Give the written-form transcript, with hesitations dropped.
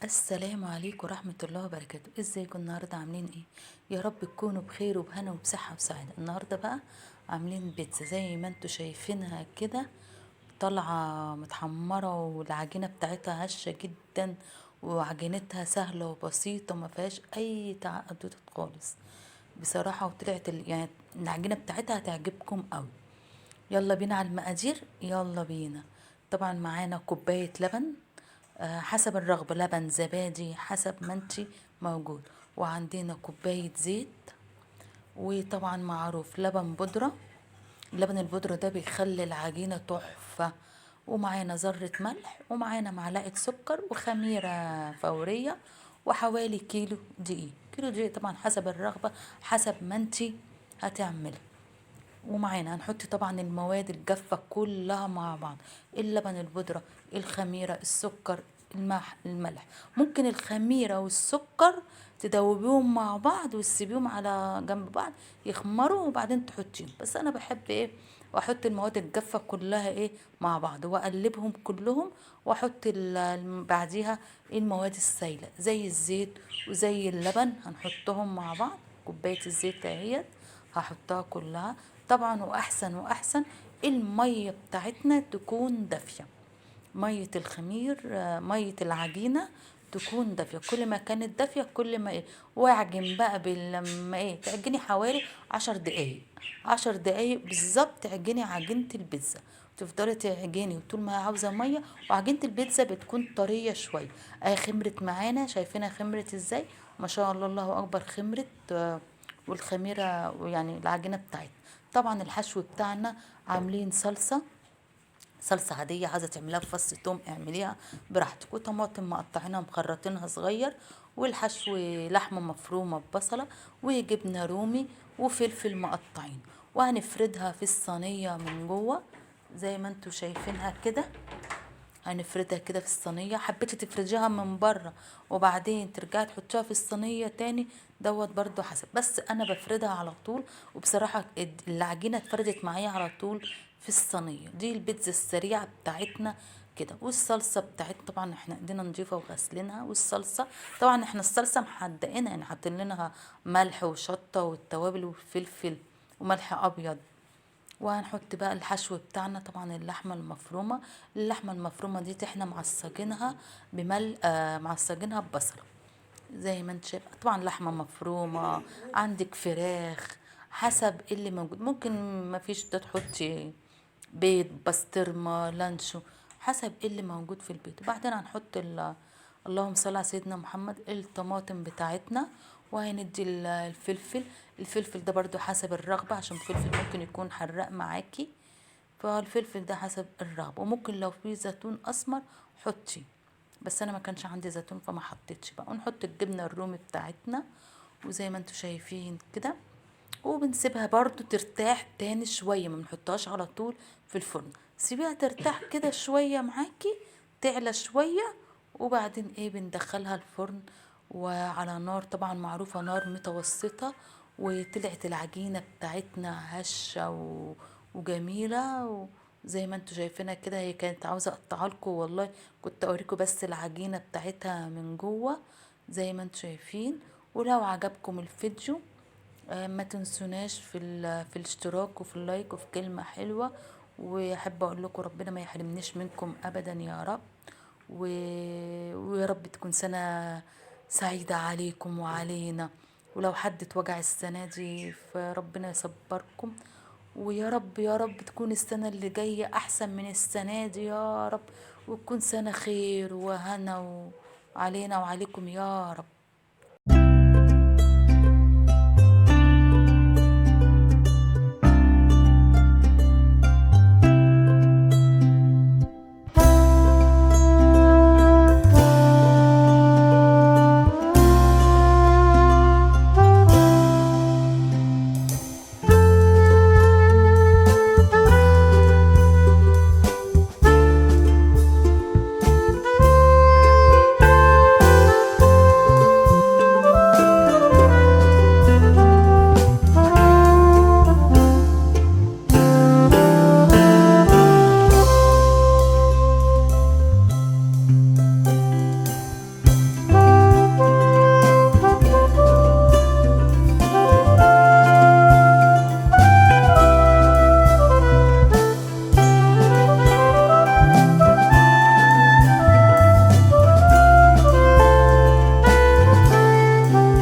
السلام عليكم ورحمة الله وبركاته. ازيكم النهاردة؟ عاملين ايه؟ يا رب تكونوا بخير وبهنا وبصحة وسعادة. النهاردة بقى عاملين بيتزا زي ما انتوا شايفينها كده، طالعة متحمرة والعجينة بتاعتها هشة جدا، وعجينتها سهلة وبسيطة وما فيهاش اي تعقدات خالص بصراحة، وطلعت يعني العجينة بتاعتها هتعجبكم قوي. يلا بينا على المقادير، يلا بينا. طبعا معانا كوباية لبن، حسب الرغبة، لبن زبادي حسب ما انتي موجود، وعندنا كوباية زيت، وطبعا معروف لبن بودرة، لبن البودرة ده بيخلي العجينة تحفة، ومعانا ذرة ملح، ومعانا معلقة سكر، وخميرة فورية، وحوالي كيلو دقيق. كيلو دقيق طبعا حسب الرغبة، حسب ما انتي هتعملي. ومعانا هنحط طبعا المواد الجافة كلها مع بعض، اللبن البودرة، الخميرة، السكر، الملح. ممكن الخميرة والسكر تدوبيهم مع بعض وتسيبيهم على جنب بعض يخمروا وبعدين تحطيهم، بس انا بحب واحط المواد الجافة كلها مع بعض واقلبهم كلهم، واحط بعديها المواد السايلة زي الزيت وزي اللبن، هنحطهم مع بعض. كوباية الزيت اهيت هحطها كلها طبعا. واحسن المية بتاعتنا تكون دافية، مية الخمير، مية العجينة تكون دافية، كل ما كانت دافية كل ما ايه. واعجن بقى لما تعجني حوالي 10 دقايق، 10 دقايق بالظبط تعجني عجينة البيتزا، تفضلي تعجني وطول ما هي عاوزة مية. وعجينة البيتزا بتكون طرية شوية. اهي خمرت معانا، شايفينها خمرت ازاي؟ ما شاء الله، الله اكبر، خمرت. والخميرة يعني العجينة بتاعتنا. طبعا الحشو بتاعنا عاملين صلصة، صلصة عادية، عايزة تعمليها بفص توم اعمليها براحتك، وطماطم مقطعينها مخرطينها صغير، والحشو لحمة مفرومة ببصلة وجبنة رومي وفلفل مقطعين. وهنفردها في الصينية من جوه زي ما انتوا شايفينها كده، هنفردها كده في الصينية. حبيتي تفرديها من بره وبعدين ترجعي تحطيها في الصينية تاني دوت برضو حسب، بس انا بفردها على طول، وبصراحة العجينة اتفردت معايا على طول في الصينية. دي البيتزا السريعة بتاعتنا كده. والصلصة بتاعتنا طبعا احنا ايدينا نضيفة وغسلينها، والصلصة طبعا احنا الصلصة محدقينها، يعني حاطين لنا ملح وشطة والتوابل والفلفل وملح ابيض. وهنحط بقى الحشو بتاعنا، طبعا اللحمة المفرومة، اللحمة المفرومة دي احنا معصجينها بمل، معصجينها ببصلة زي ما انت شايف. طبعا لحمة مفرومة، عندك فراخ، حسب اللي موجود، ممكن ما فيش ده تحطي بيض، بسطرمة، لانشو، حسب اللي موجود في البيت. وبعدين هنحط اللهم صل على سيدنا محمد الطماطم بتاعتنا، وهندي الفلفل. الفلفل ده برضو حسب الرغبة، عشان الفلفل ممكن يكون حراق معاكي، فالفلفل ده حسب الرغبة. وممكن لو في زيتون اسمر حطي، بس انا ما كانش عندي زيتون فما حطيتش بقى. ونحط الجبنة الرومي بتاعتنا وزي ما انتوا شايفين كده، وبنسيبها برضو ترتاح تاني شوية، ما بنحطهاش على طول في الفرن، سيبيها ترتاح كده شوية معاكي، تعلى شوية، وبعدين بندخلها الفرن وعلى نار طبعا معروفة، نار متوسطة. وطلعت العجينة بتاعتنا هشة وجميلة وزي ما انتوا شايفينها كده. هي كانت عاوزة اقطعها لكم والله، كنت اوريكم بس العجينة بتاعتها من جوه زي ما انتوا شايفين. ولو عجبكم الفيديو، ما تنسوناش في الاشتراك وفي اللايك وفي كلمة حلوة. واحب اقول لكم ربنا ما يحرمنيش منكم ابدا يا رب، ويا رب تكون سنة سعيدة عليكم وعلينا. ولو حد اتوجع السنة دي فربنا يصبركم، ويا رب يا رب تكون السنة اللي جاية أحسن من السنة دي يا رب، وتكون سنة خير وهنا علينا وعليكم يا رب.